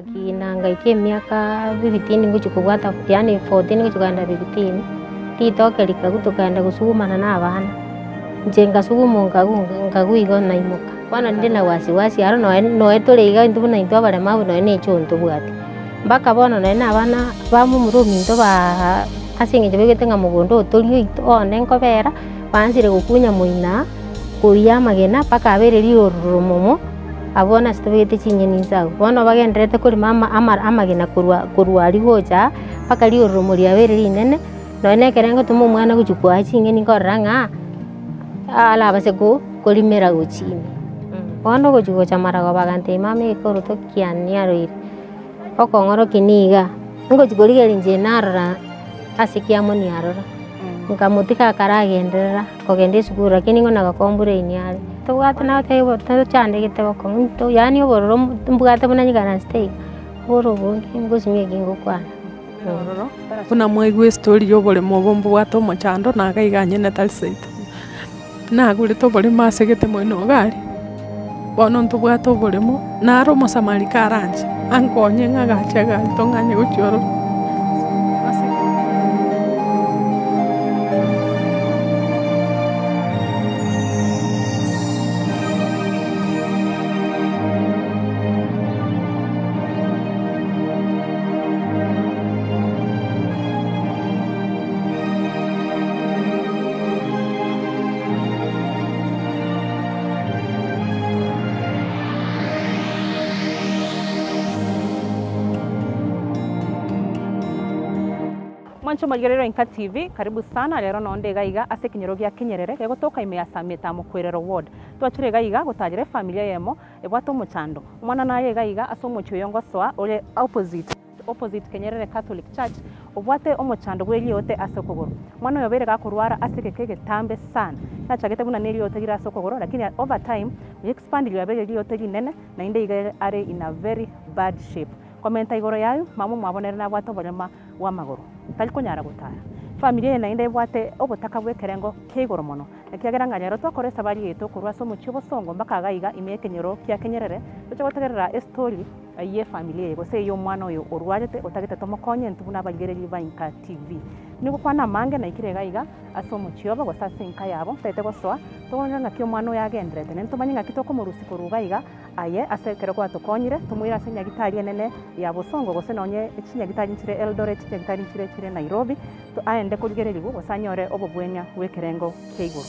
Ngakina ngaika emiaka fifteen ngochia kobwata yaani fourteen ngochia kogenda fifteen, ritoke rikagwa tokaenda gosugumana na abana, inche ngasugumwa nkagwa nkagwa igo naimoka. Bono ninde na wasiwasi aro noe noe tore iga intwe buna intwe abaremabu nonya na echoo ntobwati. Mpaka bono nonya na abana ba momura ominto baaaa ase eng'encho baigwete ng'a mogondo oyo tori oito one nkobera, baansire gokunya moino aa, koiyia amagena mpaka abeire riororo momo. Abwo nase tobegete chinyeni inse agwo. Bono bagendererete korima ama- ama- amagena korwa korwa aria gocha aa, mpaka rioromo riabeire rinene, nonye na ekero ngotoma omwana gochia kwaa chinyeni nkorora ng'a arabase ko korimera gochia ime. Bono ogochia gocha marogoba agantebia mama egekoroto kianiaroire, okong'orokia niga, ngochia korigereria inche narora ase kiamoniarora, nkamotiga akaragenderera. Kogenda esukuru lakini ng'o nagokomplain are. Tobwate nagotebia bo tochandegete bokong'u into yaani obororo mbwate buna nyikaransete iga, oboro obonge ngosimia eki ngokwana. Ororo, buna mwaigwa estory ya oboremo obo mbobwate omochando na iga iga nyene tari seito. Nagorete oboremo ase gete moino iga aria, bono ntobwate oboremo, naro omosamari karanche, ankonye ng'agache egari tong'anye gochia ororo. Ase. Mwanche omorigereria o Inka TV, karibu sana rero nonde iga iga ase ekenyoro gia Kenyerere gegotoka ime ya Sameta Mokwerero Ward. Twachire iga iga gotachera efamilia eyemo ebwate omochando. Omwana naye iga iga ase omochie oyo ngosoa ore opposite opposite Kenyerere Catholic Church obwate omochando bwe riote ase okogoro. Omwana oyo obeire gakorwara ase egeka egetambe sana. Nachagete buna neriote rire ase okogoro lakini over time riexpand riabeire riote rinene naende iga are in a very bad shape. Komenta igoro yaye, mama omwabo nere nabwate oborema bw'amagoro, tari konyara gotara. Efamiri eye naende ebwate obotaka bw'ekerengo kia igoro mono, ekiagera ng'a rero twakora esabari yaito korwa ase omochie obosongo mpaka iga iga ime y'ekenyoro kia Kenyerere, toche gotegerera estori y'efamiri eye gose ey'omwana oyo orwarete otagete tomokonye intwe buna abarigereria ba Inka TV. Nigokwana amange naikire iga iga ase omochie obo gose ase enka yabo, ntagete gosoa torore ng'aki omwana oyo agenderete naende tomanye ng'aki tokomorusia korwa iga iga Aye ase ekero gwatokonyire, tomoire ase enyagitari enene ya bosongo, gose nonye chinyagitari nchire Eldoret, chinyagitari nchire chire Nairobi, aende korigererigwa gose anyore obobwenia bw'ekerengo kia igoro.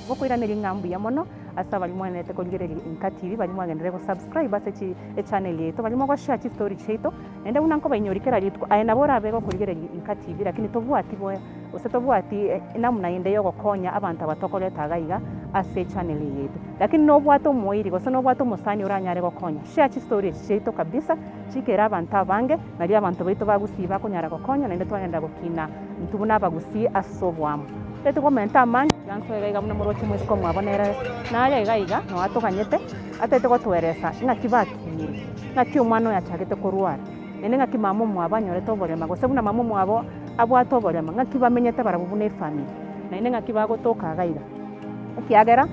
Ngokoiraneria ng'a mbuya mono ase abaria mwenerete korigereria Inka TV, baria mwagenderere gosubscribe ase chi echannel yaito, baria mogoshare chistory chiaito, naende buna nkobainyoria kera rituko, aye nabo orabe gokorigereria Inka TV lakini tobwati boe. Gose tobwati namna ende y'ogokonya abanto aba tokoreta iga iga ase echannel eye yaito. Lakini nobwate omoiri gose nobwate omosani oranyare gokonya, share chistory echi chiaito kabisa, chikere abanto abange, nario abanto baito ba Gusii bakonyara gokonya naende twagenda gokina intwe buna abagusii ase oboamo. Tari komenta amange, iga nsoe iga iga buna moroche moiseke omwabo nere nare iga iga noo atoganyete, atagete gotoeresa ng'aki bakinire, ng'aki omwana oyo achagete korwara, naende ng'aki mama omwabo anyorete oborema gose buna mama omwabo. Abwate oboremo, ng'aki bamenyete barabwo buna efamiri, naende ng'aki bagotoka iga iga. Ekiagera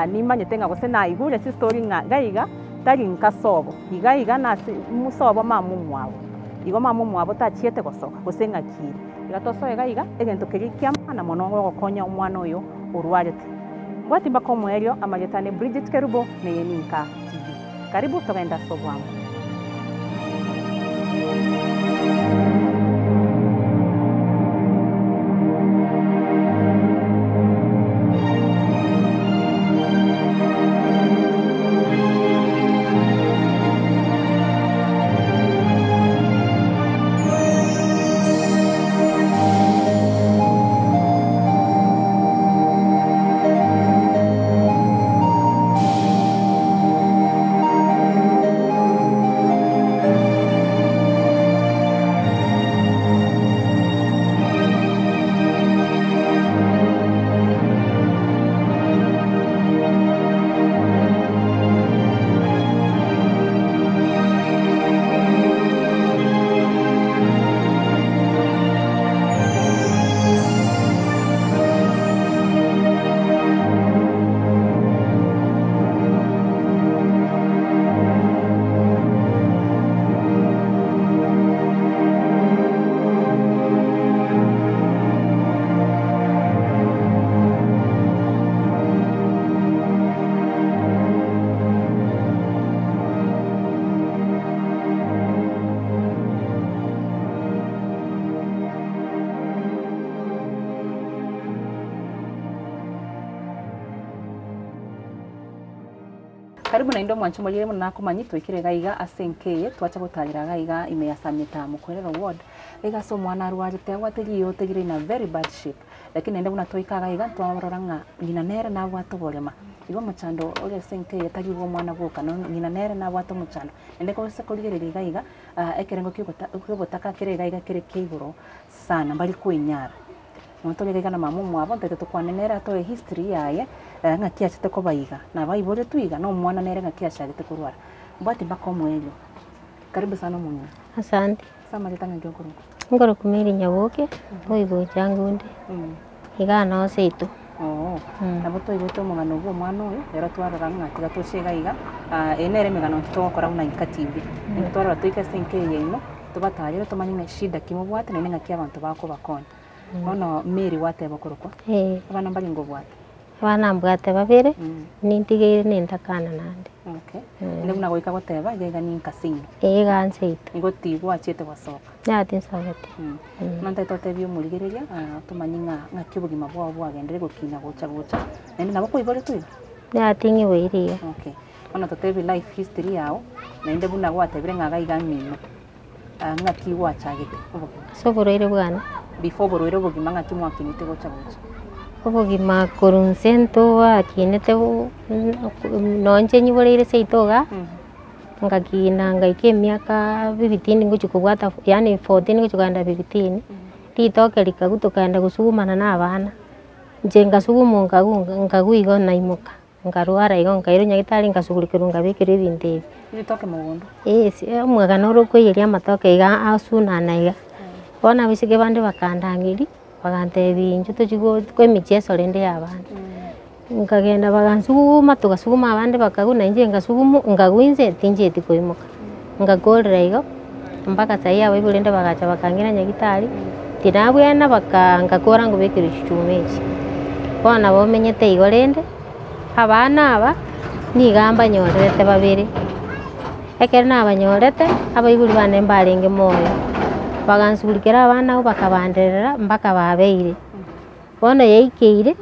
nimanyete ng'a gose naigure chistori ng'a iga iga tari nka sobo, iga iga nase sobo mama omwabo, igo mama omwabo tachiete gosoka gose ng'aki ere. Iga tosoe iga iga, egento keria kia maana mono gogokonya omwana oyo orwarete. Mbwati mpaka omoerio, amarieta ane Bridget Kerubo, neye Ninka TV. Karibu togende ase obwango. Karibu naende omwanche omorire buna nakomanyia twaikire iga iga ase enka eye twacha gotarera iga iga ime ya Sameta Mokwerero ward, iga ase omwana arwarete abwate riyote rire in a very bad shape. Lakini naende buna twaika iga iga twarora ng'a ng'ina nere nabwate oborema, igo omochando ore ase enka eye tari bwa omwana bwoka no ng'ina nere nabwate omochando. Naende gose korigereria iga iga ekerengo kia obotaka kere iga iga kere kia igoro sana mbari koinyara. Monto oria iga na mama omwabo ntaete tokwane nere atoe history yaye ng'aki achete koba iga, nabo aiboretwe iga na omwana nere ng'aki achagete korwara. Mbwati mpaka omoerio. Karibu sana omong'ina. Asante. Ase amarieta ng'aki okorokwa? Nkorokwa Mary Nyaboke, oigocha Ngunde, igaa noo seito. Oo, nabo twaigwete omogano bwa omwana oyo, ero twarora ng'a tiga toche iga iga, eye nere emegano intwe togokora buna Inka TV. Intwe twarora toike ase enka eye yaino, tobatarere tomanye ng'a eshida ki mobwate naende ng'aki abanto bakobakonya. Bono Mary gwateba okorokwa, Ee. abana mbarenge obwate? Abana mbwate babere, nintigeire nintakana naende. Okay. Naende buna goika goteba, iga iga ninka seino. Ee iga nseito. Nigo tigwachete gosoka. Yaya tinsogete. Bono ntagete otebie omorigereria, tomanye ng'a ng'aki obogima bwao bwagenderire gokina gocha gocha, naende nabo kwaiboretwe iga? Yaya ting'iboiri iga. Okay. Bono totebie life history yago, naende buna gwatebire ng'a iga iga ng'ino. Ng'aki gwachagete obogima? Ase oborwaire bwane. Before oborwaire obogima ng'aki mwakinete gocha gocha? Obogima korwa inse ntoakinete nonye inche nyiboreire seito igaa, ngakina ngaika emiaka fifteen ngochia kobwata yaani fourteen ngochia kogenda fifteen, ritoke rikagwa tokaenda gosugumana na abana, inche ngasugumwa nkagwa nkagwa igo naimoka. Nkarwara igo nkairwa nyagetari nkasugulikerwa nkabekerwa ebinto ebi. Ritoke mogondo? Yes, omwegano ore okoiyeria amatoke iga asunana iga. Bono abaiseke bande bakandangeria, bagantebia inchuo tochie go kwa emicheso rende ya abana. Nkagenda bagansuguma togasuguma abande bakagwa na inche ngasugumwa nkagwa inse tinchieti koimoka. Ngakorera igo, mpaka sai abaibori rende bagacha bakang'ira nyagetari, tinabwena baka ngakora ngobekerwa chichuma echi. Bono nabo omenyete igo rende, abana aba, nigo mbanyorerete babere, ekero nabanyorete, abaibori bane mbarenge moyo, bagansugurikera abana abwo bakabanderera mpaka babeire. Bono yaikeire,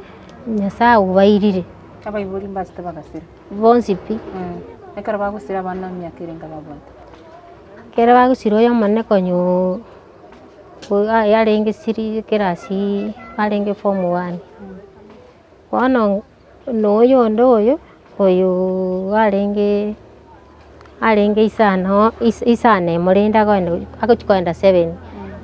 Nyasaye obairire. Abaibori mbachete bagasira. Bonsi pi. Ekero bagosira abana emiaka erenga babwate? Ekero bagosira oyo omonene konya oo yarenge siri ekerasi arenge form one. Bono na oyonde oyo, oyooo arenge arenge isano isano emo rende agoenda agochi koenda seven.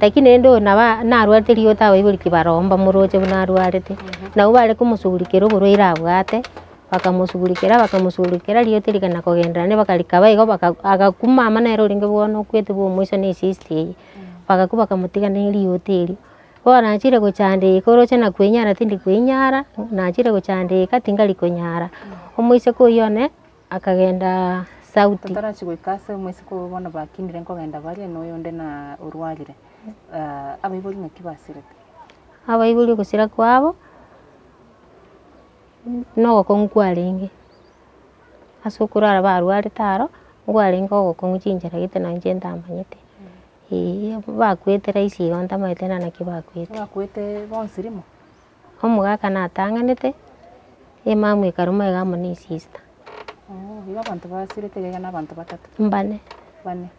Lakini rende oyo nabo narwarete riote abaibori kibaromba moroche buna arwarete, nabo bare komosugurikera oborwaire abwate. Bakamosugulikera bakamosugulikera rieta rigana kogenderera bakarika igo baka agakwa mama nere orenge bono okwete bwa omoiso na esister eye, bagakwa bakamotiga na eriota erio. Bono nachire gochandeka oroche na koinyara tindi koinyara, nachire gochandeka tingari konyara, omoiseke oywo one akagendaa sauti. Totarachia goika ase omoiseke oyo bono bakinire nkogenda bare na oyonde na orwarire, abaibori ng'aki basirete? Abaibori ogosira kwabo. Nogokong'u kwarenge, ase okorwara barwarete aro, nkwarenge ogokong'u chinchera gete na inche ntamanyete, eeh bakwete rahisi igo ntamanyete na naki bakwete. Bakwete bonsi rimo? Omogaka natang'anete, emamu ekaruma iga amo na esister. Oo, igo abanto basirete iga iga na abanto batato? Mbane. Bane,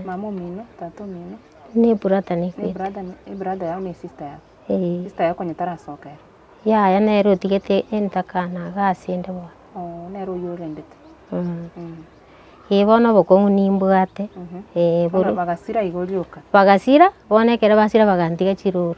mama omino, tata omino, Na ebrother na nekwete. ebrother ebrother yao na esister yao. Eeh. Sister yao konya tarasoka ere. Yaya nere otigete entakana iga ase inde bono. Oo, nere oyio orendete. Ee bono obokong'u nimbwate, ee Bono boro bagasira igo rioka. Bagasira, bono ekero basira bagantiga chiroro.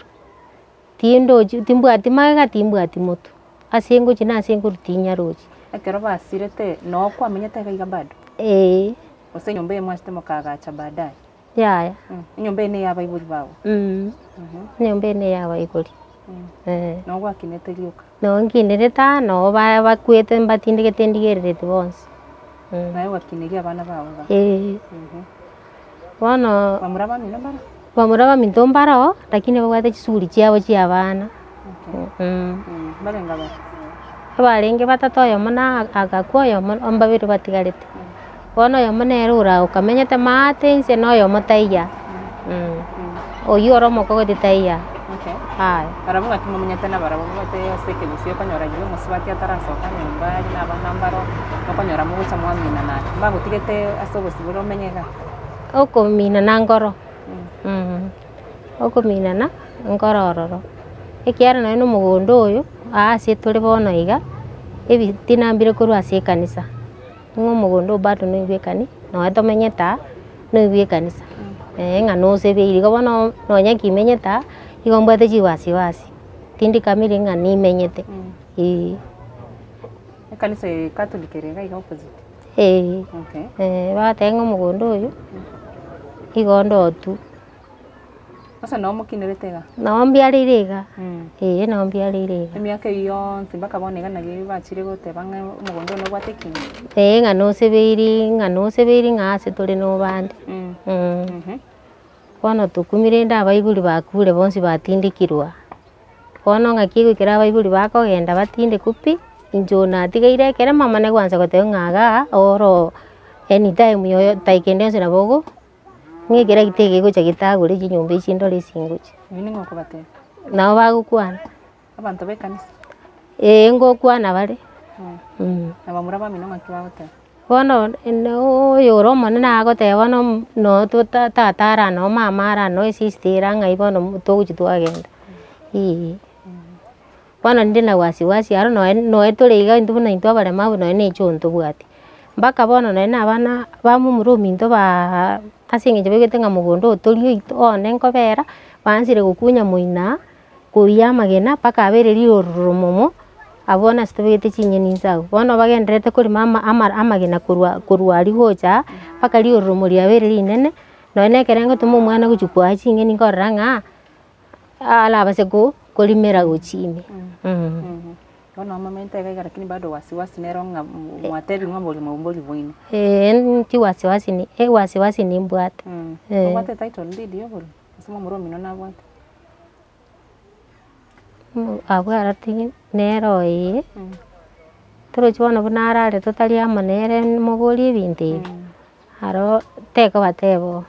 Tindochi timbwati magega timbwati motwe, ase ngochia na ase nkorwa tinyarochi. Ekero basirete, noo kwamenyete iga iga bado? Eeh. Gose enyomba eye mwachete mokagacha baadaye? Yaya. Enyomba eye neya abaibori bao? Enyomba eye neya abaibori. Noo gwakinete rioka? Noo nkinerete aa, noo ba- bakwete mbatindegete ndigerereti bonsi. Naye ogakineria abana bao iga? Eeh. Bono. Bamura bamino mbaro? Bamura baminto mbaroo, lakini babwate chisuguri chiabo chia abana. Mbarenge abare? Abarenge batato oyomo na agakwa oyomo mbabere batigarete. Bono oyomo nere ora okamenyete maate inse na oyomo taiya, oyio ore omokogoti taiya. Okay. Aya. Barabwo ng'aki momenyete nabarabwo omanyete ase ekegusii okonyora riria omosubati atarasoka nyomba aria na abana mbaro, okonyora mogocha mwaminana ake. Mbagotigete ase obosibore omenye igaa? Okominana nkoro, okominana nkoro ororo, ekiagera nonye na omogondo oyo, aa ase tore bono iga, ebitina mbire korwa ase ekanisa, ng'a omogondo oyo bado noigwe ekani nonye tomenyete aa, noigwe ekanisa, ng'a nosebeiri. Igo bono nonye kimenyete aa, igo mbwate chiwasiwasi, tindi kamiri ng'a nimenyete, eh. Ekanisa eye catholic ere iga iga opposite? Eeh, Okay. bagoteba ng'a omogondo oyo, igo ndotwe. Sasa noo mokinerete iga? Noo mbiareire iga, eeh noo mbiareire iga. Emiaka eyio yonsi mpaka bono iga nari bachire goteba ng'a omogondo oyo nobwate ekina? Eeh ng'a nosebeiri ng'a nosebeiri ng'a ase tore nobande. Bono tokumire rende abaibori bakure bonsi batindekirwe aa. Bono ng'aki egoikera abaibori bakogenda batindekwe pi, inche oyo natigaire ekere mama nagwansa goteba ng'a igaa oro anytime yoyo dakika ende yonsi nabo ogo. Ng'a ekeregita eke gegocha getagore chinyomba echi ndore esingochi. Oyio ning'o okobatebia? Nabo bagokwana. Abanto b'ekanisa? Ee ngokwana bare. Na bamura bamino ng'aki bagoteba? Bono oyo ore omonene agoteba bono no tata ara noo mama ara noo esister ere ng'ai bono togochia twagenda eeh. Bono ninde na wasiwasi aro noe noe tore iga intwe buna intwe abaremabu nonya na echoo ntobwati. Mpaka bono nonya na abana ba momura ominto baaaa ase eng'encho baigwete ng'a mogondo oyo tori oito one nkobera, baansire gokunya moino aa, koiyia amagena mpaka abeire riororo momo, abwo bono ase tobegete chinyeni inse abwo. Bono bagendererete korema ama ama amagena korwa korwa aria gocha aa, mpaka riororo riabeire rinene, nonya na ekero ngotoma omwana gochia kwaa chinyeni nkorora ng'a. Arabase korimera gochia ime. Bono omomenta iga iga lakini bado wasiwasi nero ng'a mwatebiwa ng'a oborimo mbori bwaino. Eeh inche wasiwasi ni ewasiwasi nimbwate. Obwate title deed ya oborimo gose momura omino nabwate? Abwo aratigi nere oye, torochi bono buna arare totari amo nere moborie ebinto ebi, aro tekoba tebo.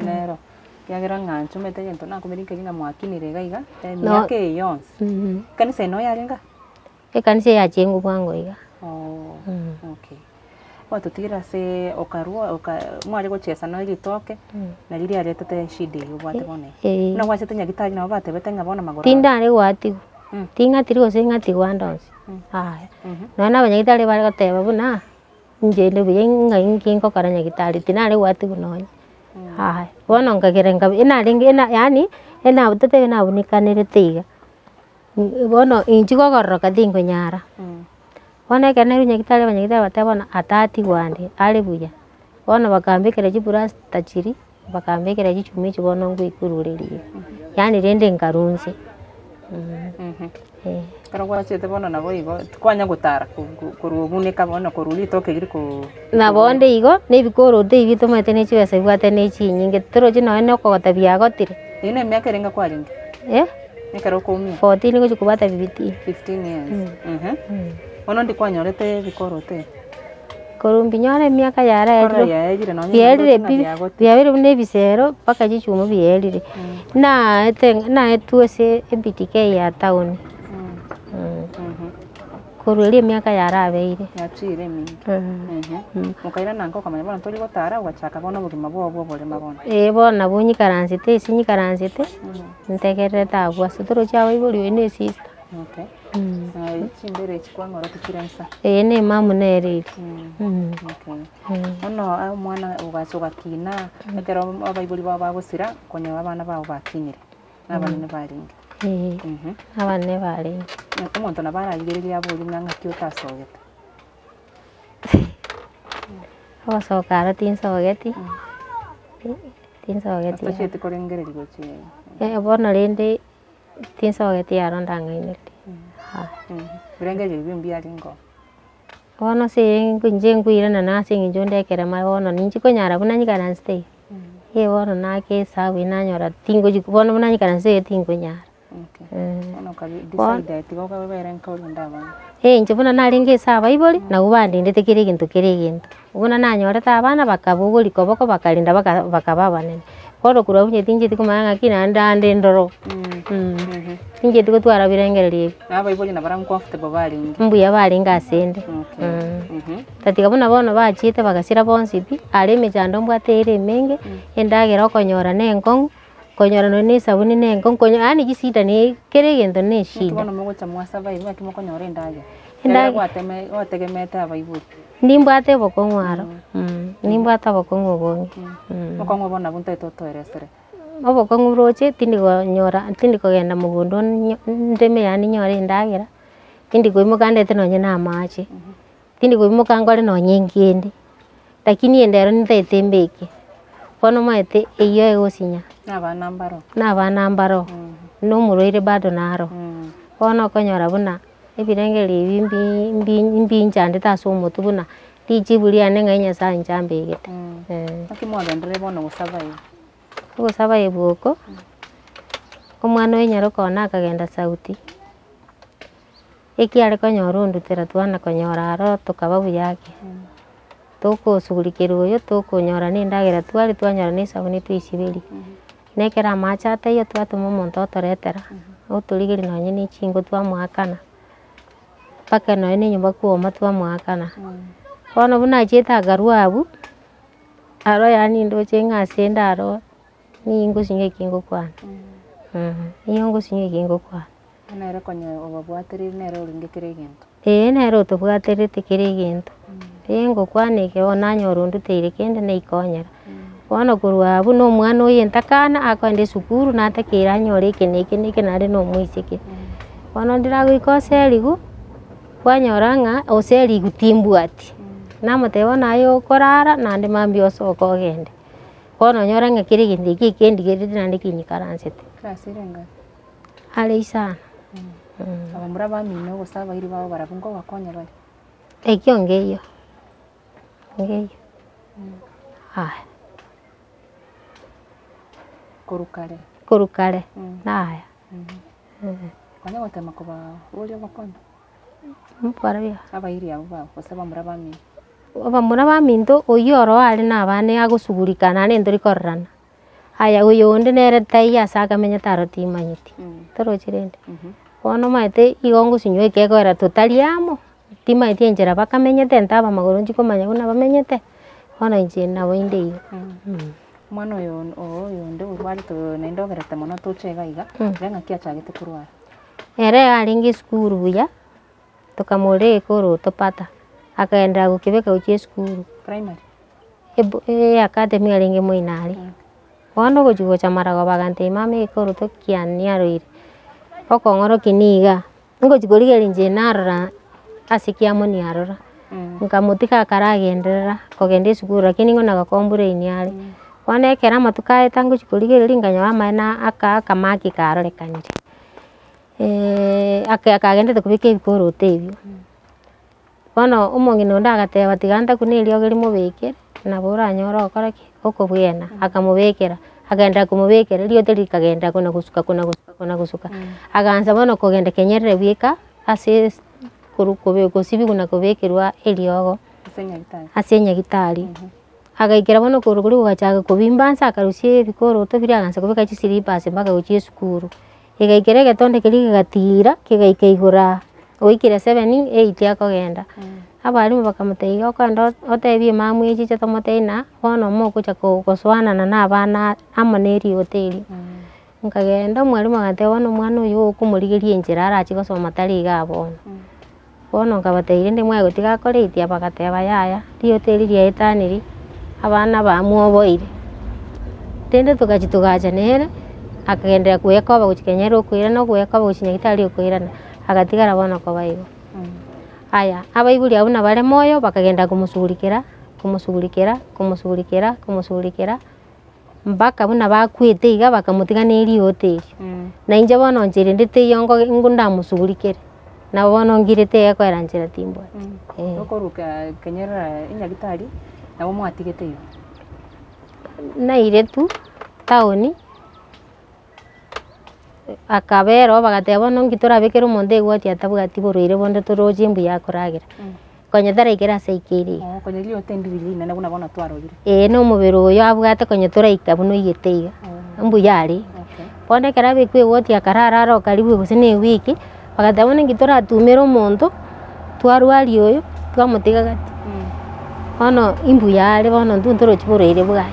Nero, ekiagera ng'a nchomete egento nakomeria nkeri ng'a mwakinire iga iga, emiaka eye yonsi. Ekanisa eye noyo yarenge aa? Ekanisa eye yachengwa bwango iga. Oh, okay. Gwatotigire ase okarwa oka mware gochesa na ritoke, nari riaretete eshida eywo obwate bono iga. Eh. Buna gwachete nyagetari nabo batebete ng'a bono magoro Tindare goatigwa, ting'atiri gose ng'atigwe ande onsi, yaya. Nonya na abanyagitari bare goteba buna. Inche inde buya ng'ai nki ngokora nyagitari tinare gwatigwa nonye, aya. Bono nkagera nkabe enarenge ena yaani ena totebe nabunekanerete iga, bono inche gogororoka tinkonyara. Bono ekero nairwe nyagitari abanyagitari bagateba bono atatigwa ande, are buya. Bono bakambekera chiplasta chiria, bakambekera chichuma echi bono ngoikurureria iga, yaani rende nkarwa inse. Eh. Ekero gwachete bono nabo igo, tikwanya gotara korwa obuneka bono korwa ritoke riri ko. Nabo onde igo, na ebikoroto ebi tomanyete ne chibesa bibwate ne chinyinge, torochi nonye na okogota biagotire. Eyio na emiaka erenge kwarenge? Eh. Ekero okoumia? 14 gochia kobwata 15. 15 years, ehe. Bono ndi kwanyorete ebikoroto ebi? Korwa mbinyore emiaka yaraerire, Korwa yaerire nonye biaerire ng'a pi, biagotire. biabeire buna ebisero mpaka chichuma biaerire. Naete naetwe ase ebidika eye ya town, korwa erio emiaka yarabeire. Yachiire eminto. Mokairana nka okamanya bono tori gotara ogachaka bono obogima bwao bwa oborema bono. Eeh bono nabo nyikaransete ase nyikaransete, ntegererete abwo ase torochi abaibori oyo na esister. Okay. Chimbere echi kwang'ora tichire nsa. Eye ne emamu nere eri. Okay. Bono omwana ogacha ogakina, ekero abaibori bao bagosira, okonyora abana bao bakinire, na abanene barenge. Eeh, abanene barenge. Omonto nabo ararigererie aborie ng'a ng'aki otasogete. Ogosoka aro tinsogeti, tinsogeti. Tochieti korengereria gochia. Bono rende. Tinsogeti aro ndang'ainereria. Ebirengererio ebio mbiarenge oo. Bono ase inche nkoiranana ase eng'encho onde ekerema bono ninchi konyara buna nyikaransete iga, eh bono nake esabu eye nanyora tingochi bono buna nyikaransete iga tinkonyara. Bono okabi decide tiga okabere nka orinde abana. Eh inche buna narenge ase abaibori, nabwo bandendete kera egento kera egento. Buna nanyorete abana bakabogoria koboko bakarinda baka bakaba abanene. Bono korwa abwo inche tincheti komanya ng'aki naende ande ndoro. Tinchieti gotwara birengererio ebi. Na abaibori nabarabwo comfortable barenge? Mbuya barenge ase inde. Okay. Tatiga buna bono bachiete bagasira bonsi pi, are emechando mbwate ere emenge, endagera okonyora na enkong'u, konyora nonye na esabuni na enkong'u, konyora yaani chisida ne kera egento na Naki eshida. bono mogocha mwa survive naki mokonyora endagera? Endagera- Ekero gwateme gwategemeete abaibori. Nimbwate obokong'u aro, nimbwate obokong'u obonge. Obokong'u obo nabwo ntaete otoeresere. Obokong'u roche tindi konyora tindi kogenda mogondo nyo ndeme yaani nyore endagera, tindi koimoka ndete nonye na amache, tindi koimoka nkore nonye nkende, lakini ende ero ntaete mbeke, bono omanyete eywo egosinya. Na abana mbaro. Na abana mbaro, na omorwaire bado naro, bono okonyora buna ebirengererio ebi mbi mbi mbinchandete ase omotwe buna, richibu riane ng'ai Nyasaye inche ambegete eh. Naki mwagenderire bono gosurvive? Ogosaba ebwoko, omwana oye nyaroka one akagenda sauti, ekiare konyora ondutera twana konyora aro tokaba buya ake. Tokosugulikerwa oyo, tokonyora na endagera tware twanyora na esabuni twaisiberia. Na ekero amache ataiyo twatoma omonto otoretera, otorigeria nonye na echinko twamoakana, mpaka nonye na enyomba kwoma twamoakana. Bono buna achiete akarwa abwo. Aro yaani ndoche ng'a ase inde aro, nigo ngosinywa eki ngokwana, nigo ngosinywa eki ngokwana. Nere konya obabwatereire nere orenge kera egento. Eeh nere otobwaterete kera egento, eeh ngokwana eke bono nanyora onduteire kende naikonyera. Bono korwa abwo na omwana oye ntakana akoenda esukuru natakeire anyore eke na eke na eke naende na omoiseke. Bono ndire agoika oseriwu. Kwanyora ng'a oserigwe timbwati, namotebia bono aye okorara naende mambia osoke ogende. Bono onyore ng'a kera egento eki ekendigerereti naende kinyikaransete. Class ere engapi? Are isano. Abamura bamino gose abairi babo barabwo nkobakonya bare? Ekio nkeiyo, nkeiyo, aya. Korwa kare? Korwa kare, naya. Konya gotema kobaboria obokonyi? Mbarabwo. Abairi abwo babo gose abamura baminto. Abamura baminto oyio oro are na abana agosugurika naende ntori kororana. Aya oyo onde nere taiyo ase akamenyete aro timanyeti, torochi rende. Bono omanyete igo ngosinywa ekegoera totari amo, timanyeti enchera bakamenyete ntaba magoro nchikomanya buna bamenyete, bono inche nabo inde igo. Omwana oyo oo oyonde orwarete oyo naende ogerete mono toche iga iga, ere ng'aki achagete korwara? Ere arenge esukuru buya, tokamorera egekoroto pata, akagenderera gokebeka gochia esukuru. Primary? Ebo eacademy arenge moino aria. Bono ogochia gocha maragoba agantebia mama egekoroto kianiaroire, okong'orokia niga. Ngochia korigereria inche narora ase kiamoniarora, nkamotiga akaragenderera kogenda esukuru lakini nigo nagokomplaini are. Bono ekero amatuko aeta ngochia korigereria nkanyora amaene aka akamaki karorekanire, aka kagendete kobeka ebikoroto ebio. Bono omong'ina onde agateba tiga ntakune eriogi rimobekere, nabo oranyore ogokora ki? Okobwena, akamobekera, akagenderera komobekera eriote rikagenderera kona gosuka kona gosuka kona gosuka, agaansa bono kogenda kenyerere bweka ase esi koru kobe gosibiwa na kobekerwa eriogo Ase enyagitari. ase enyagitari. Agaikera bono okogoro koria gogachaka kobimba nse akarusia ebikoroto biria agaansa kobeka chislippers mpaka gochia esukuru. Egaikera egetonde keria kegatira, kegaika igoro aa, oikire seven, eight akogenda. Abalimu bakamotebia iga okogenda otebie emamu echiche tomotebie ng'a bono mogocha ko gosoanana na abana amo na erioto erio. Nkagenda omwalimu agantebia bono omwana oyo okomorigeria enchera arache gosoma tari igaa bono. Bono nkabatebia rende mwaye gotiga akore etia bagateba yaya, rioto eri riaetaniri, abana bamwoboire. Rende togachia togacha nere, akagenderera koekoba gochia kenya ere okoirana ogoekoba gochia nyagetari okoirana, agatigara bono koba igo. Aya, abaibori abwo nabare moyo bakagenda komosugurikera, komosugurikera, komosugurikera, komosugurikera, mpaka buna bakwete iga bakamotiga na erioto erio. Na inche bono inche rende teiyo nko nko ndamosugurikere, nabo bono ngirete egekoera nchera timbwati, eh. Okoruka kenyerera enyagitari, nabo mwatigete igo. Nairetwe town, akabera oo bagateba bono nki torabekere omonto egwati atabwati borwaire bonde toroche mbuya akoragera, konya taraikera ase aikeire iga. Oo konya riote ndiri rinene buna bono twarorire. Eeh na omobere oyo abwate konya toraika buna oigete iga, mbuya are. Okay. Bono ekero abekwa ewodi akarara aro karibu gose na ewiki, bagateba bono inki toratumere omonto, twarwaria oyo, twamotiga gati. Bono imbuya are bono intwe ntorochi borwaire bwaye,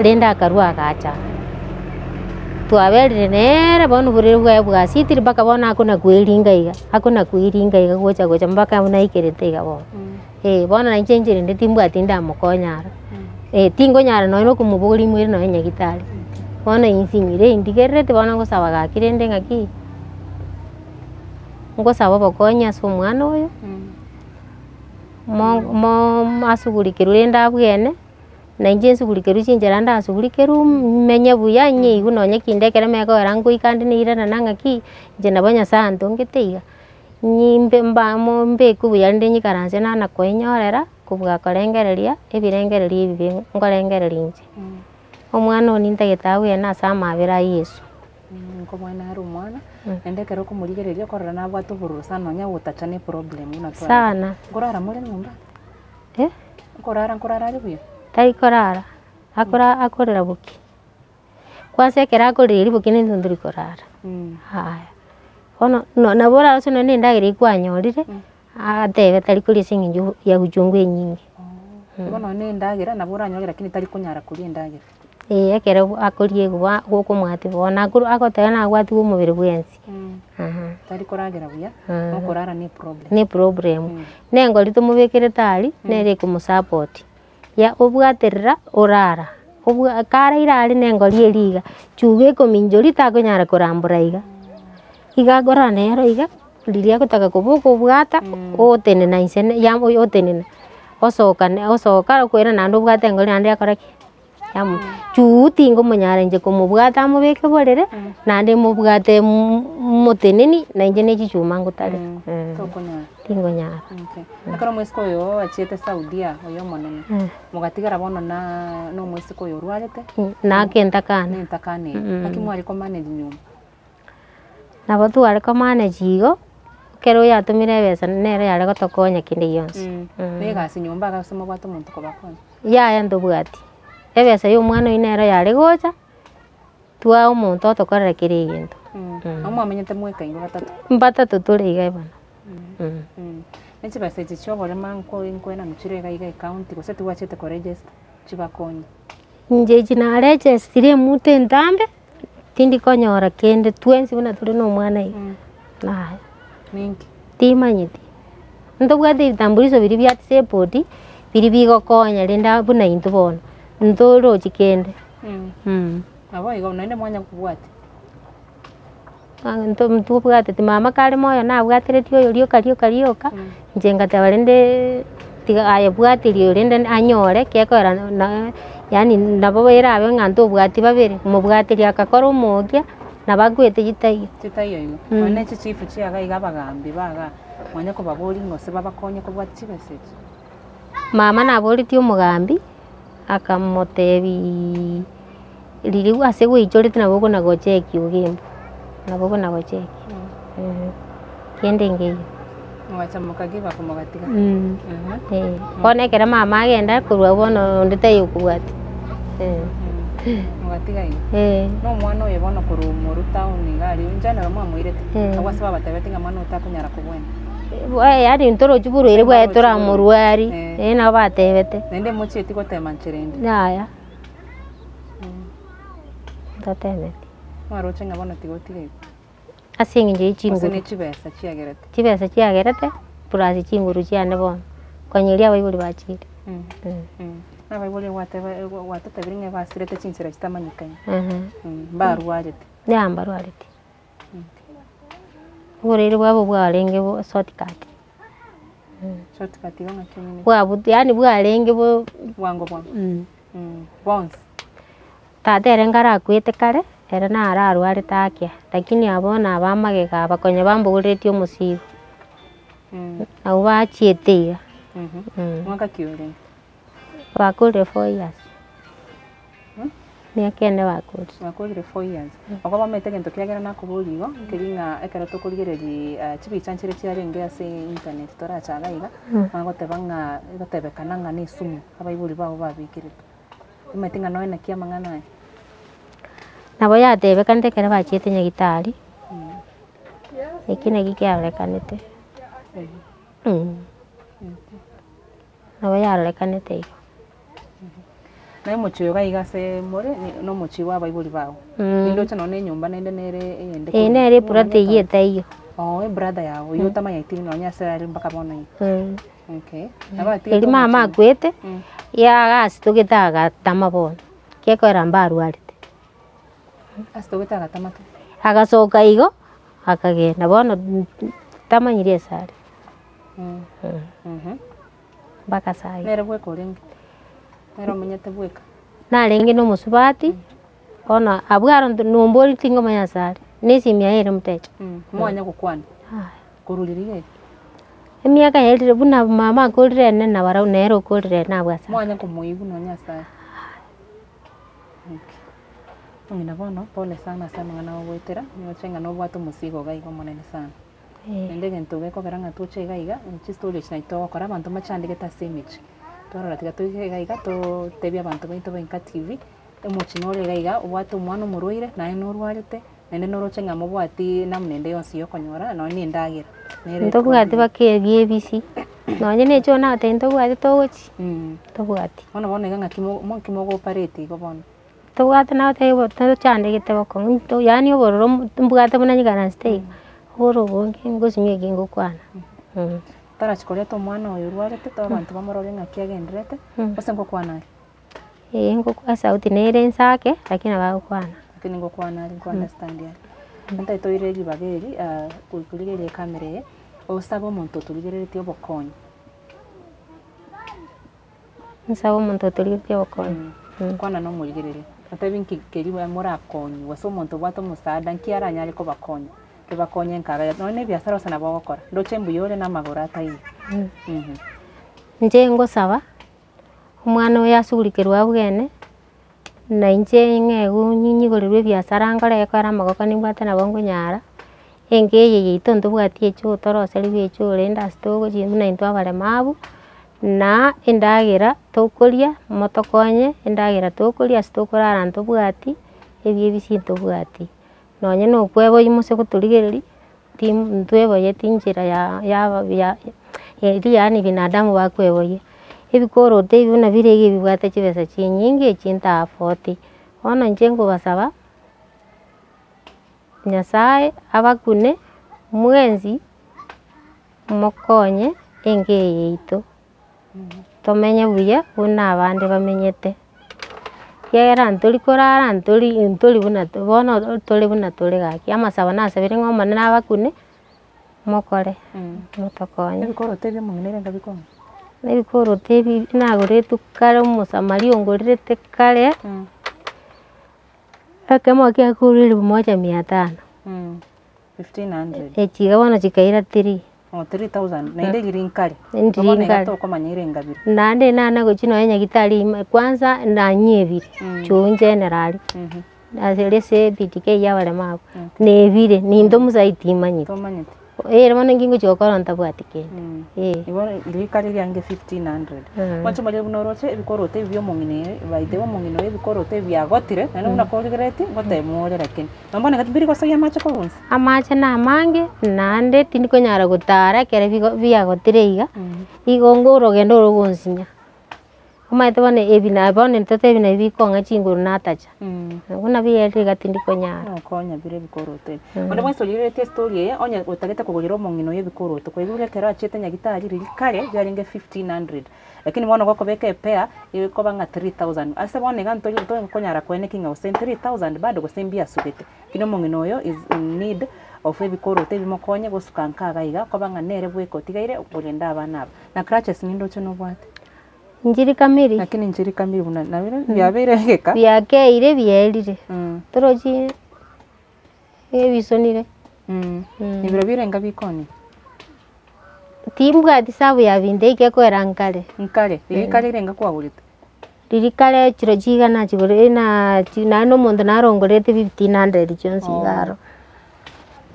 rende akarwa agacha aa. Twaberire neere bono oborwaire bwaye bwasitire mpaka bono akona koeringa iga, akona koeringa iga gocha gocha mpaka buna aikerete iga bono. Eh, bono na inche inche rende timbwati ndamokonye aro, eh tingonyara nonye na okomobogoria moire nonye nyagetari, bono insinyire indigerereti bono ngosaba gaki rende ng'aki, ngosaba obokonyi ase omwana oyo, mo- mo asugurikerwe rende abwene, na inche nsugurikerwe chinchera ndasugurikerwe menye buya nyeigwe nonye kinde ekero mekogera ngoika ande nairanana ng'aki, inche nabo Nyasaye antongete iga. Nimbe mbamo mbekwe buya rende nyikaranse nana koenyorera, kobua korengereria ebirengererio ebibe nkorengereria inche. Omwana one nintagete abwene ase amabera a Yeso. Nkomwana are omwana, naende ekero okomorigereria okorora nabwate obororo sana nonya ogotacha ne problem buna twarora. Sana. Nkorara more nyomba? Eh. Nkorara nkorara are buya? Tari korara, akora akorera boki. Kwanza ekero akorera riboki na intwe ntori korara, haya. Bono no nabo orarose nonye na endagera eywo kwanyorire, atebe tari koria ase eng'encho ya uchungu enyinge. Igo nonye na endagera nabo oranyore lakini tari konyara koria endagera. Eeh ekero akoria igo ba gokomwatia bono akorwa agoteba nagwatiwa omobere bwensi. Tari koragera buya, na okorara ne eproblem. Ne eproblem, na engori tomobekerete aria, nere ekomosupport. Ya obwaterera orara, obwa karaire aria na engori eria iga, chuga ekominchoria takonyara korambora iga, iga akorora nero iga, riria agotaka koboka obwata, otenena inse ne ya otenena, osoka ne osoka okoirana naende obwate engori naende yakora ki? Yamo chuu tingomonyara inche komobwata amobeke borere, naende mobwate moteneni, na inche ne chichuma ngotarera Tokonyara. tingonyara. Okay. Ekero omoiseke oyo achiete Saudia oyo omonene, mogatigara bono na na omoiseke oyo orwarete, Nake ntakana. na entakana eye, naki mware komanage nyomba? Nabo tware komanage igo, ekero oyatomire ebesa nere yare gotokonya kende gionsi. Na egasi nyomba iga ase mobwate omonto kobakonya? Yaya ntobwati, ebesa ya omwana oyio nero yare gocha, twaa omonto otokorera kera egento. Nabo mwamenyete mweka inwe batato? Mbatato tore iga bono. Ne chibesa echi chia oborema nko nkoenanu chire iga iga ecounty gose tibwachete koregister chibakonye? Inche echi naregestire emutu entambe, tindi konyora kende twensi buna tore na omwana iga, yaya. Ninki? Timanyeti, ntobwate ebitambulisho biria bia disabled, biria bigokonya rende aa buna intwe bono, ntorochi kende. Nabo igo naende mwanya kobwatia. Ntobwateti mama kare moyo nabwateretie oyo rioka rioka rioka, inche ngateba rende tiga aye bwateria oyo rende anyore gekogera na yaani nabo erabe ng'a ntobwati babere, mobwateria agakora omokia, nabo akwete chitaiyo. Chitaiyo igo, nonya ne chichifu chia iga iga abagambi ba igaa, mwanya kobaboria ng'a gose babakonye kobwatia chibesa echi. Mama naboretie omogambi, akamotebiiii riria ase gwaichorete nabo okona gocheki ogembo, nabo okona gocheki kende nkeiyo. Mogacha moka give up mogatiga. Eh, bono ekero mama agenda korwa abwo bono onde taiyo okobwatia. Mogatiga igo. Na omwana oyo bono korwa Moru town iga aria inche nero mwamoirete, abwo ase babatebetie ng'a mwana oyo takonyara kobwena. Yaani ntorochi borwaire bwaye toramorwari, eh nabo batebete. Naende mochieti gotema nchera ende. Yaya, ntatemeti. Mwaroche ng'a bono tiga otige igo. Ase eng'encho ye Gose chinguru. ne chibesa chiagerete. Chibesa chiagerete, plus chinguru chiane bono, konya eria abaibori bachire. Nabaibori gwateba gwatotebirie ng'a basirete chinchera chitamanyekaine, mbarwarete. Yaya mbarwareti. Oborwaire bwabo bwarenge bo shortcut. Shortcut igo ng'aki omanyete? Bwabut yaani bwarenge bo Bwango bwango. Bonsi. Tata ere nkarakwete kare, ere naro arwarete akia, lakini abwo bono aba amagega aba konya bambogoreretie omosigo. Nabo bachiete iga. Mwaka ki orenge? Bakorire four years. Miaka ene bakorire. Bakorire four years. Okoba omanyete egento kiagera nakoboria igo, nkeri ng'a ekero tokorigereria chibicha nchire chiarenge ase internet toracha iga iga, bagoteba ng'a egotebekana ng'a na esumu abaibori bago babekeretwe. Omanyete ng'a nonya naki amang'ana aya. Nabo yatebekanete ekero bachiete nyagitari, eki naki kiarorekanete, nabo yarorekanete igo. Naye omochie oyo iga iga ase more na omochie bwa abaibori bago. Nindoche nonye na enyomba naende nere eyende Eye nere ebrother eywo etaiyo. Oo ebrother yago oywo otamanyeti nonye ase are mpaka bono iga. Okay. Nabo atigete Eri mama omochie. akwete, yagasitogete agatama bono, gekogera mbarwarete. Asitogete agatama ki? Agasoka igo, akagenda bono tamanyiri ase are. Mpaka saa hii. Nere bweka orenge? Nere omenyete bweka? Narenge na omosubati, bono abwo aro nombori tingomanya ase are, na esimi yaye ere motecha. Mwanya gokwana? Yaya. Korwa riria eri? Emiaka yaerire buna mama akorire ene na barabwo nere okorire ene abwo ase are. Mwanya komoigwa nonya ase are? Okay. Ng'ina bono, pole sana ase amang'ana ogoetera, nyoche ng'a nobwate omosigo iga iga omonene sana. Naende egento gekogera ng'a toche iga iga, chistory echi nachi togokora, abanto mbachandegete ase emechie. Twarora tiga toike iga iga totebie abanto baito ba Enka TV, omochie nore iga iga obwate omwana omorwaire, naye norwarete, naende noroche ng'a mobwati namna ende yonsi ya okonyora nonye na endagera, nere Ntobwati mpaka ebiebisi, nonye na echoo nagotebia ntobwati togochi, ntobwati. Bono bono iga ng'aki mo ng'aki mogo operate igo bono? Tobwate nagotebia bo tochandegete bokong'u nto yaani obororo mbwate buna nyikaransete iga, oboro obonge ngosinywa eki ngokwana. Tarachi koreta omwana oyo orwarete to abanto bamorore ng'aki agendererete, gose ngokwana are? Eeh ngokwa esauti nere inse ake, lakini nabo agokwana. Lakini ngokwana are nko understand are. Ntaete toire ribaga eri korigereria ekamera eye, osabe omonto otorigereretie obokonyi. Nsabe omonto otorigereretie obokonyi. Kwana na omorigereria, otebi nki keria morakonywe, gose omonto obwate omosaada nki aranyare kobakonya, kebakonye nkaga nonye na ebiasara gose nabo ogokora, ndoche mbuya ore na amagoro ataiyo. Inche ngosaba, omwana oyo asugurikerwe abwene, na inche ng'egwe nyigorerwe ebiasara nkore ekero amagoko nimbwate nabo nkonyara, enka eye yaito ntobwati echoo toroserigwe echoo rende ase togochia buna intwe abaremabu, na endagera tokoria motokonye, endagera tokoria ase tokorara ntobwati, ebiebisi ntobwati. Nonye na okweboyia mose gotorigereria, ti ntweboyeti enchera ya ya ya eria yaani binadamu bakweboyia. Ebikoroto ebi buna bire iga ebibwate chibesa chinyinge echi nta afford. Bono inche nkobasaba, Nyasaye abakune mwensi, mokonye enka eye yaito. Tomenye buya buna abande bamenyete, ekiagera ntori korara ntori ntori buna bono tore buna tore gaki, amasabo nasabire ng'a Omonene abakune, mokore motokonye. Ebikoroto ebio omong'ina ere nkabikong'a? Ebikoroto ebi nagoretwe kare omosamaria ongorerete kare, ekemo kiakorwa elfu moja mia tano. 1500. Echi iga bono chikaira three. Oh, 3000 naende riri nkare. Ndiri Bono iga nkare. tokomanya ere ngabire. Naende nana gochia nonya nyagetari ime kwanza nanyebire, choo general, ase ere ase BTK ya abaremabu, nebire ninte omosae timanyeti. Tomanyeti. Ere bono inki ngochia gokora ntabwati kende, eh. Igo rika riria riange 1500. Mwanche moria buna oroche ebikoroto ebi bia omong'ina oyo, by the way omong'ina oyo ebikoroto ebi biagotire, naende buna korigereti, ngoteba ore lakini. Nonya bono iga tibiri gosoyia amache korwa inse. Amache namange, naende tindikonyara gotara ekero bigo biagotire iga, igo ngo orogendo orogonsinya. Omanyete bono ebi na bono ntotebi nabi bikong'a chinguru natacha, buna biaerire iga tindikonyara. Nokonya bire ebikoroto ebi. Onde bwensi origereretie estory eye, onye otagete kogorera omong'ina oyo ebikoroto, kwaigure ekero achiete nyagitari riria kare biarenge 1500, lakini bono gokobeka epair, egokoba ng'a 3000. Ase bono iga ntori ntokonyara koenekia ng'a gose 3000 bado gose mbiasugete. Lakini omong'ina oyo is in need of ebikoroto ebimokonye gosuka nka iga iga, koba ng'a nere bweka otigaire korenda abana aba. Na crutches nindoche nobwate. Nchiri kamiri. Lakini nchiri kamiri buna nabire biabeire egeka. Biakeire biaerire, torochi ebisonire. Ebiro birenga bikoni? Timbwati sabu ya binto eki ekoera nkare. Nkare, riria kare rirenga kwagorete? Riria kare chiro chiga nachigorire nachi naende omonto narongorete 1500 chionsi iga aro.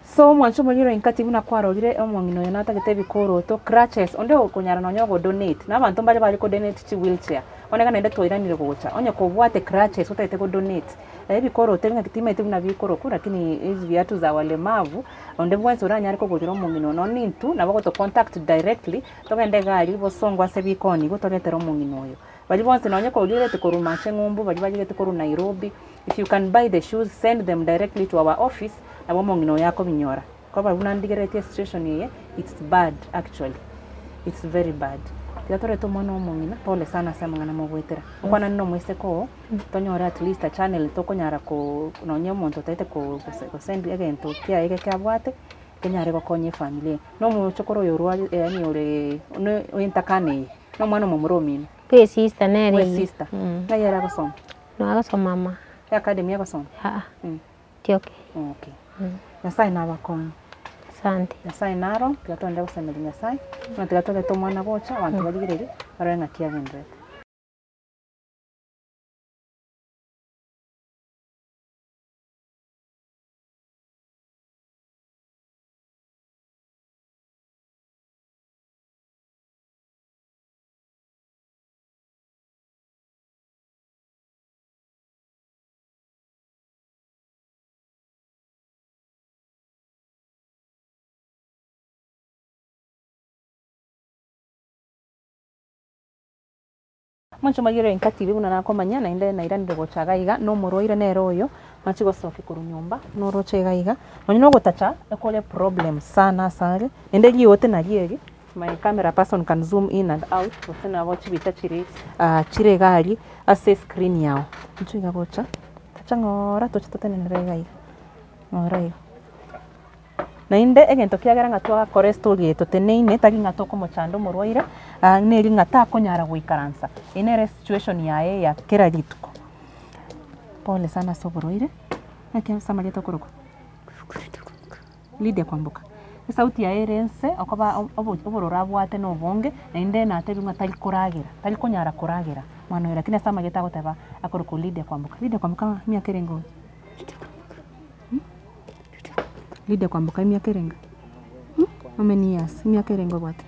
So omwancho omoriri ore inka buna kwarorire omong'ina oyo natagete ebikoroto, crutches, onde okonyara nonya ogo donate, na abanto mbare bare ko donate chi wheelchair. Bono iga naende twairanire gocha, onye kobwate crutches otagete go donate, ebikoroto ebi ng'aki timanyeti buna bikorokwa lakini hizi viatu za walemavu, onde bwensi oranyare kogorera omong'ina one nonye intwe nabo ogoto contact directly, togende iga aria bosongo ase bikoni igo toretere omong'ina oyo. Baria bonsi nonye korigereti korwa mache ng'umbu, baria barigereti korwa Nairobi, if you can buy the shoes send them directly to our office, nabo omong'ina oyo akobinyora. Koba buna ndigereretie esituation eye, it's bad actually, it's very bad. Tiga torete omwana omong'ina, pole sana ase amang'ana mogoetera. Okwanane na omoiseke oo, tonyore at least a channel tokonyara ko nonye omonto otaete ko gosend egento kiaye geke abwate, kenyare gokonya efamiri eye. Na omochokoro oyo orwarire yaani ore one oentakana eye, na omwana omomura omino. Bwe sister nere Bwe eyio. sister, ng'ai ere agosoma? Nagosoma ma. Academy agosoma? Aa. Tioke. Okay. Nyasaye nabakonye. Asante. Nyasaye naro, tiga togende gosemeria Nyasaye, bono tiga togete omwana gocha, abanto barigererie, barore ng'aki agendererete. Omonche omoigere oyo nkatibe buna nakomanya naende nairanire gocha iga iga, na omorwaire nere oyo, nachi gosokia korwa nyomba, noroche iga iga, nonye na ogotacha, ekore problem sana ase are, naende riote nario eri, my camera person can zoom in and out, gose nabo chibicha chire chire iga aria ase escreen yago. Inche iga gocha, tacha ng'ora toche totenenere iga iga, ng'ora iga. Naende egento kiagera ng'a twakora estory eye toteneine tari ng'a tokomochanda omorwaire, neri ng'a takonyara goikaransa, eye nere esituation yaye ya kera rituko. Pole sana ase oborwaire, naki ase amarieta okorokwa? Lydia Kwamboka. Esauti yaye ere nse okoba obororo abwate na obonge, naende natebiwa ng'a tari koragera, tari konyara koragera mwana oyo lakini ase amarieta agoteba akorokwa Lydia Kwamboka. Lydia Kwamboka emiaka erenge oyo? Lydia Kwamboka emiaka erenge? How many years? Emiaka erenge obwate?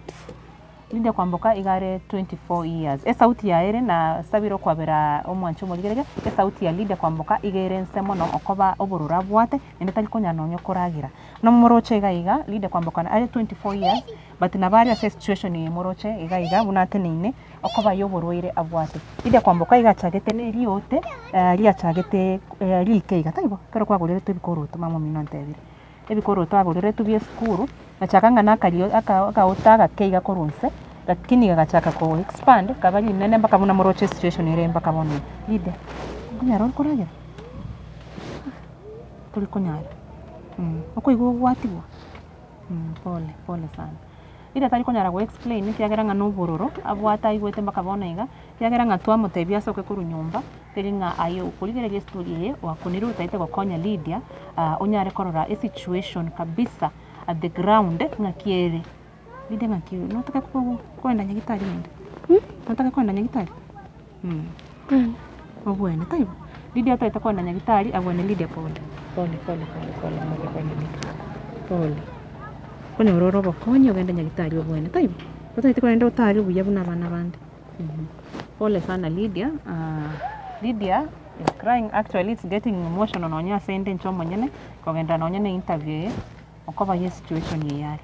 Lydia Kwamboka iga are 24 years. Esauti yaye ere nasabire okwabera omwanchi omorigereria, esauti ya Lydia Kwamboka iga ere nse mono okoba obororo abwate, naende tari konyara nonye koragera. Nomoroche iga iga, Lydia Kwamboka are 24 years, but nabo are ase esituation eye moroche iga iga buna ateneine, okoba ya oborwaire abwate. Lydia Kwamboka iga achagete na eriote, riachagete rike iga taibo? Ekero kwagoreretwe ebikoroto mama omino antebire. Ebikoroto agoreretwe bia esukuru, gachaka ng'a nakario aka akaote agake iga korwa inse, lakini gagachaka ko expand kaba rinene mpaka buna moroche esituation ere mpaka bono iga. Lydia, okonyara ore koragera? Tori konyara, okoigwa ogwatigwa? Pole, pole sana. Ira tari konyara go explain ekiagera ng'a nobororo abwate aigwete mpaka bono iga, ekiagera ng'a twamotebia asoke korwa nyomba, teri ng'a aye okorigereria estory eye gwakunire otagete gokonya Lydia, onyare korora esituation kabisa at the ground ng'aki ere. Lydia ng'aki ere notake ko koenda nyagetari naende? Notake koenda nyagetari? Obwene taibo? Lydia otagete koenda nyagetari abwene Lydia pole pole pole pole pole pole pole Lydia pole. Okonyora ore obokonyi ogende nyagetari obwene taibo? Otagete kogenda otare buya buna abana bande. Pole sana Lydia, Lydia is crying actually it's getting emotional nonye ase inde inche omonyene, kogenda nonye na interview eye, okoba ye situation eye are.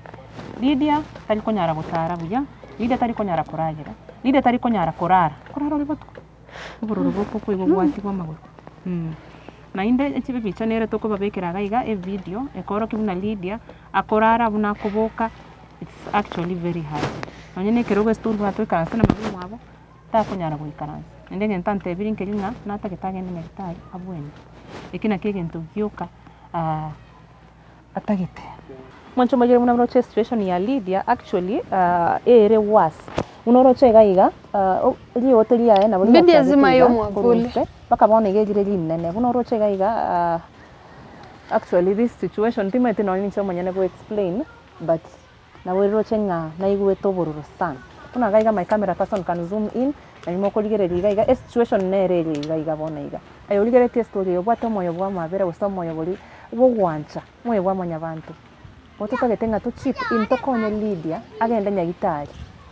Lydia tari konyara gotara buya, Lydia tari konyara koragera, Lydia tari konyara korara, korara ore botuko, obororo boko okoigwa gwatigwa amagoro Naende echibicha nere tokobabekera iga iga evideo ekorokia buna Lydia akorara buna akoboka it's actually very hard. Nonye na ekerogo ase tobwate toikaranse na mama omwabo, takonyara goikaransa. Naende egento antebirie nkeri ng'a natagete agende nyagetari abwene. Eki nakio egento gioka atagete. Mwanche omanyire buna oroche esituation ya Lydia actually ere worse. Buna oroche iga iga riote riaye nabo Bidi riachagete ezima iga y'omwavuli. korwa inse mpaka bono iga erire rinene. Buna oroche iga iga actually this situation timanyeti nonye ninche omonyene go explain but nabo riroche ng'a naigwete obororo sana. Buna iga iga my camera person can zoom in, naende mokorigereria iga iga esituation nere ere iga iga bono iga. Aye origeretie estory eye obwate omoyo bwa amabera gose omoyo boria bwa ogwancha, omoyo bwa mwanyabanto. Bo totagete ng'a to chip in tokonye Lydia agende nyagitari.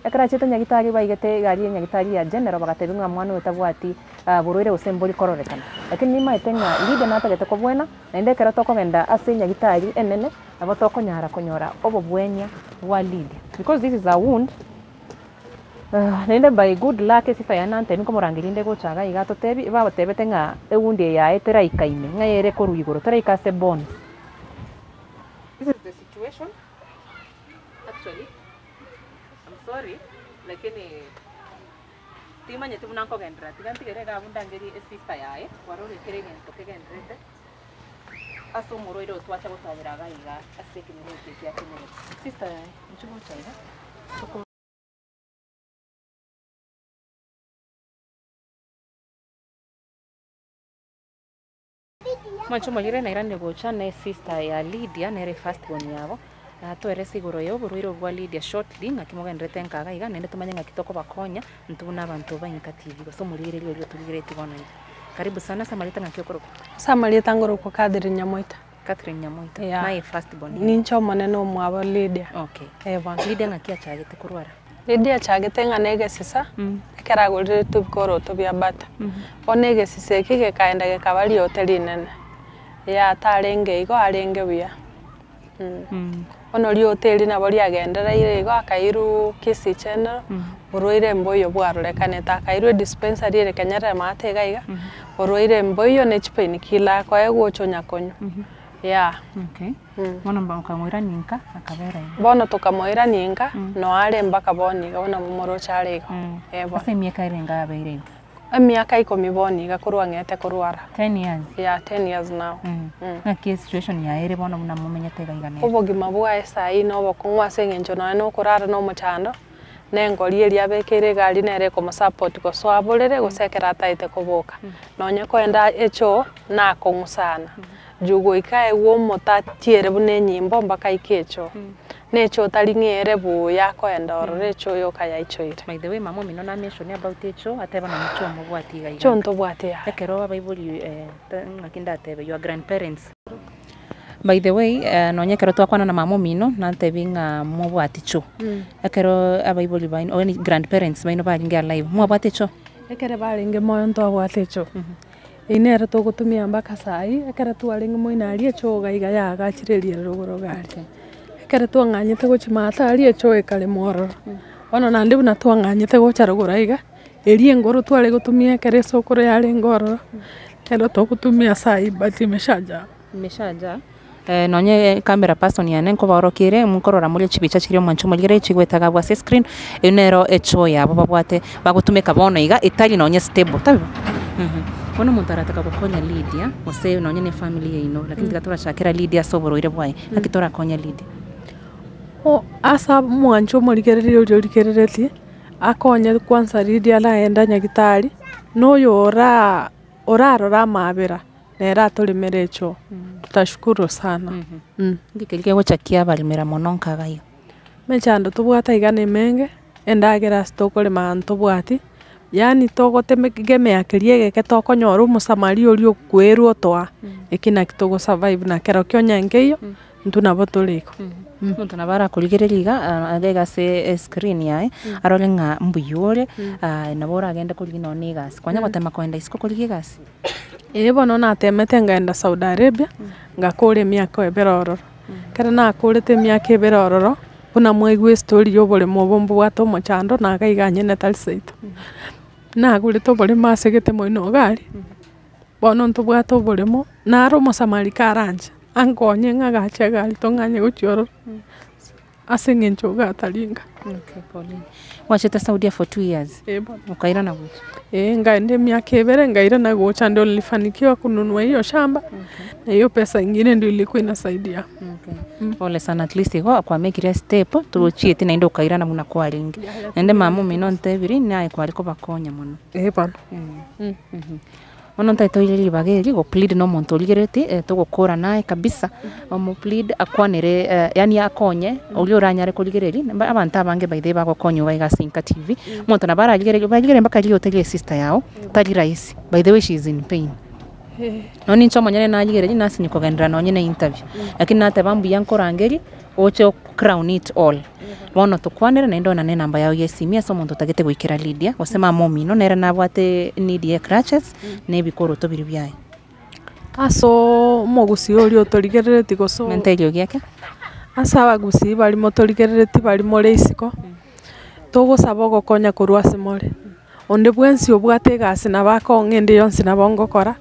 Ekero achiete nyagitari baigete egari ya nyagitari ya general bagatebiwa ng'a mwana oyo tabwati borwaire gose mbori kororekana. Lakini nimaete ng'a Lydia natagete kobwena, naende ekero tokogenda ase enyagitari enene, nabo tokonyara konyora obobwenia bwa Lydia because this is a wound naende by good luck esista yane nantebia nkomorangeria inde gocha iga iga atotebi, babatebete ng'a ewound eye yaye teraika ime, ng'a ere korwa igoro, teraika ase bones. This is the situation actually I'm sorry lakini timanyeti buna nkogenderera, tiga ntigere iga abwo ndangerie esister yaye kwarora kera egento kegendererete ase omorwaire oyo twacha gotanyera iga iga ase ekenyoro eke kia Kenyerere. Sister yaye, inchuo gocha iga toko. Mwanche omoyire nairanire gocha ne sister ya Lydia nere first born yabo, atoerese igoro ya oborwaire obwo bwa Lydia shortly ng'aki mogendererete nka iga iga naende tomanye ng'aki tokobakonya intwe buna abanto ba Inka TV gose omorigereria oria otorigereretie bono iga. Karibu sana ase amarieta ng'aki okorokwa? Ase amarieta ngorokwa Catherine Nyamoita. Catherine Nyamoita, Yeah. naye first born yabo? Ninche omonene omwabo Lydia. Okay. Eh bono. Lydia ng'aki achagete korwara? Lydia achagete ng'a na egesisa, ekero agorire ebikoroto bia bata. Bono egesisa eke gekaenda gekaba riote rinene, yaya tarenge igo arenge buya. Bono riote erio nabo riagendereire igo akairwa Kisii General, borwaire mboiyo bwarorekanete, akairwa edispensary ere Kenyerere maate iga iga, borwaire mboiyo ne chipain killer akoegwa ocha onya konywa, yeah. Okay, bono mokamoirania inka akabera iga. Bono tokamoirania inka, noo are mpaka bono iga buna momoroche are igo, eh bono. Ase emiaka erenge abeire igo? Emiaka ikomi bono iga korwa ng'ete korwara. Ten years? Yeah, ten years now. Ng'aki esituation yaye ere bono buna momenyete iga iga nere? Obogima bwaye saii na obokong'u ase eng'encho nonya na okorara na omochando, na engori eria abekeire egari nere ekomosupport gosoa borere gose ekero ataete koboka. Nonye koenda echoo, nakong'u sana. Juu goika aegwe omote atiere buna enyimbo mpaka aike echoo. Na echoo tari ng'a ere buya akoenda ororo echoo yoka yaichoire. By the way mama omino na mention about echoo ateba nonye choo mobwati iga iga. Choo ntobwati yaya. Ekero abaibori ng'aki ndatebe your grandparents. By the way nonye ekero twakwana na mama omino nantebia ng'a mobwati choo. Ekero abaibori baino yaani grandparents baino barenge alive mwabwate choo? Ekere barenge moyo ntwabwate echoo. Eyio nere togotumia mpaka saii, ekero twarenge moino aria echoo iga iga yaagachire eriero rogoro iga aria. Ekero twang'anyete gochia maate aria echoo ekarema ororo, bono naende buna twang'anyete gocha rogoro aiga, eria engoro tware gotumia ekero esokoro yarenge ororo, nero togotumia saii but imeshajaa. Imeshajaa, nonye camera person yane nkobaorokia ere, nkorora more chibicha chiria omwancho omorigereria chigwetaga abwo ase escreen, eyio nero echoo yabo babwate bagotumeka bono iga etari nonye stable, tari bo? Bono omonto arataka gokonya Lydia, gose nonye na efamiri yaino, lakini tiga torachakera Lydia ase oborwaire bwaye, naki torakonye Lydia? O ase omwancho omorigereria oria origereretie, akonye kwanza Lydia aragenda nyagetari, na oyo oraa orarore amaabera. Nere atoremere echoo, tutashukuru sana. Inki keria kegocha kiabaremera mono nkaga iga? Emechando tobwate iga nemenge, endagera ase tokorema ntobwati, yaani togotegemea keria egeke tokonyora omosamaria oria okwerwa otoa, eki naki togo survive na kerokio onye nkeiyo, intwe nabo tore igo. Omonto nabo arakorigereria iga, iga iga ase escreen yaye, arore ng'a mbuya ore, nabo oragende korigia nonye na egasi. Kwanya gotema kogenda isiko korigia egasi? Ee bono natemete ngaenda Saudi Arabia, ngakora emiaka ebere ororo. Ekero nakorete emiaka ebere ororo, buna mwaigwa estory ya oboremo obo mbobwate omochando, naga iga nyene tari seito. Nagorete oboremo ase gete moino iga aria, bono ntobwate oboremo, naro omosamari karanche, ankonye ng'agache egari tong'anye gochia ororo. Ase eng'encho iga ataringa. Okay, pole. Gwachete Saudia for 2 years? Eh bono. Okairana gocha? Eh, nkaenda emiaka ebere nkairana gocha ndio nilifanikiwa kununua hiyo shamba na hiyo pesa ingine ndio ilikuwa inasaidia. Okay. Pole sana at least igo kwamekire step tochieti naende okairana buna kwarenge. Naende mama omino ontebiri naye kware kobakonya mono. Eh bono. Bono ntaete oire ribaga eri go plead na omonto origeretie togokora naye kabisa, omo plead akwanere yaani akonye oria oranyare korigereria, abanto abange by the way bagokonywa iga ase Inka TV, omonto nabo ararigererie barigererie mpaka riote ria esister yago, tari rahisi, by the way she is in pain. Nonye ninche omonyene narigereria nasinyi kogenderera nonye na interview, lakini nateba mbuya nkorangerie, oche o crown it all. Bono tokwanere naende oenane enamba yao ya esimi ase omonto otagete goikera Lydia, gose mama omino nere nabwate need ya ecrutches, na ebikoroto biria biaye. Ase omogusii oria otorigerereti gose Menta eriogi eke. Ase abagusii baria motorigerereti baria more isiko, togosaba ogokonya korwa ase more. Onde bwensi obwate egasi nabo akong'a ende yonsi nabo ngokora,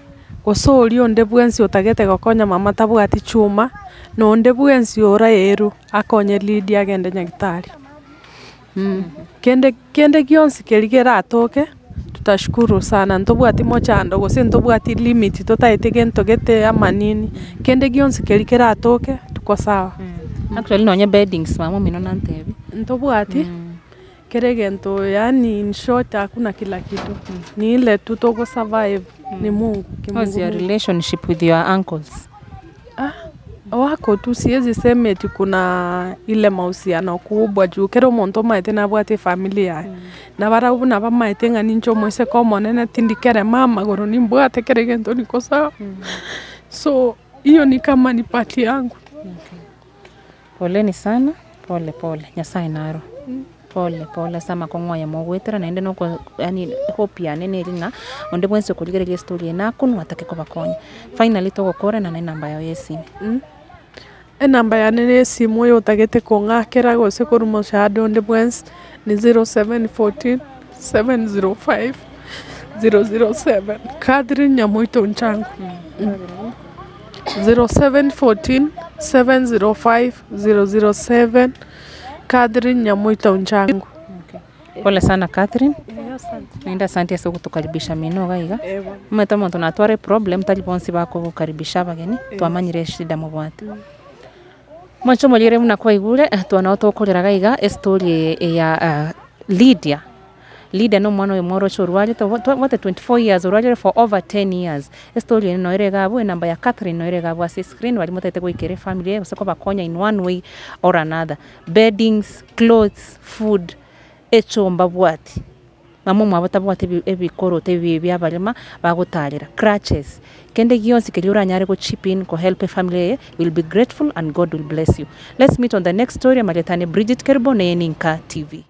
gose oria onde bwensi otagete gokonya mama tabwati chuma, na onde bwensi oraerwe akonye Lydia agende nyagetari. Kende kende gionsi keria keratoke, tutashukuru sana, ntobwati mochando gose ntobwati limit totaete gento gete ama nini, kende gionsi keria keratoke, tuko sawa. Actually nonye beddings mama omino nantebia. Ntobwati, kera egento yaani in short hakuna kila kitu, ni ile tu togo survive ni Mungu How is kimungu your mungu. relationship with your uncles? Ah, wako tu siwezi sema eti kuna ile mahusiano kubwa juu kera omonto omanyete nabwate efamiri yaye, na barabwo buna bamaete ng'a ninche omoiseke omonene tindi kerema amagoro nimbwate kera egento niko sawa, so hiyo ni kama ni part yangu. Poleni sana, pole pole, Nyasaye naro. Pole pole ase amakong'u aya mogoetera naende noko yaani hope yane neri ng'a onde bwensi okorigereria estory eye nakonwa atake kobakonya. Finally togokorana na enamba yao ya esimi. Enamba yane ya esimu oyo otagete kong'akera gose korwa mosaada onde bwensi ni 0714 705 007 Catherine Nyamoito Nchango. 0714 705 007 Catherine Nyamoito Nchango. Pole sana Catherine, naende asante ase ogotokaribisha mino iga iga, omanyete omonto natwara eproblem tari bonsi bakogokaribisha abageni, twamanyire eshida mobwate. Mwanche omorere buna kwaigure, twa nabo tokorera iga iga estory eye eya Lydia. Lydia na omwana oyomo oroche orwarete obwate 24 years orwarire for over 10 years. Estory eye noyo ere iga abwo, enamba ya Catherine noyo ere iga abwo ase escreen baria motagete goikera efamiri eye gose kobakonya in one way or another. Beddings, clothes, food, echo mbabwati. Mama omwabo tabwati ebi ebikoroto ebi bia abarema bagotarera, crutches, kende gionsi keria oranyare go chip in ko help efamiri eye, will be grateful and God will bless you. Let's meet on the next story, amaretane Bridget Kerubo, neye Ninka TV.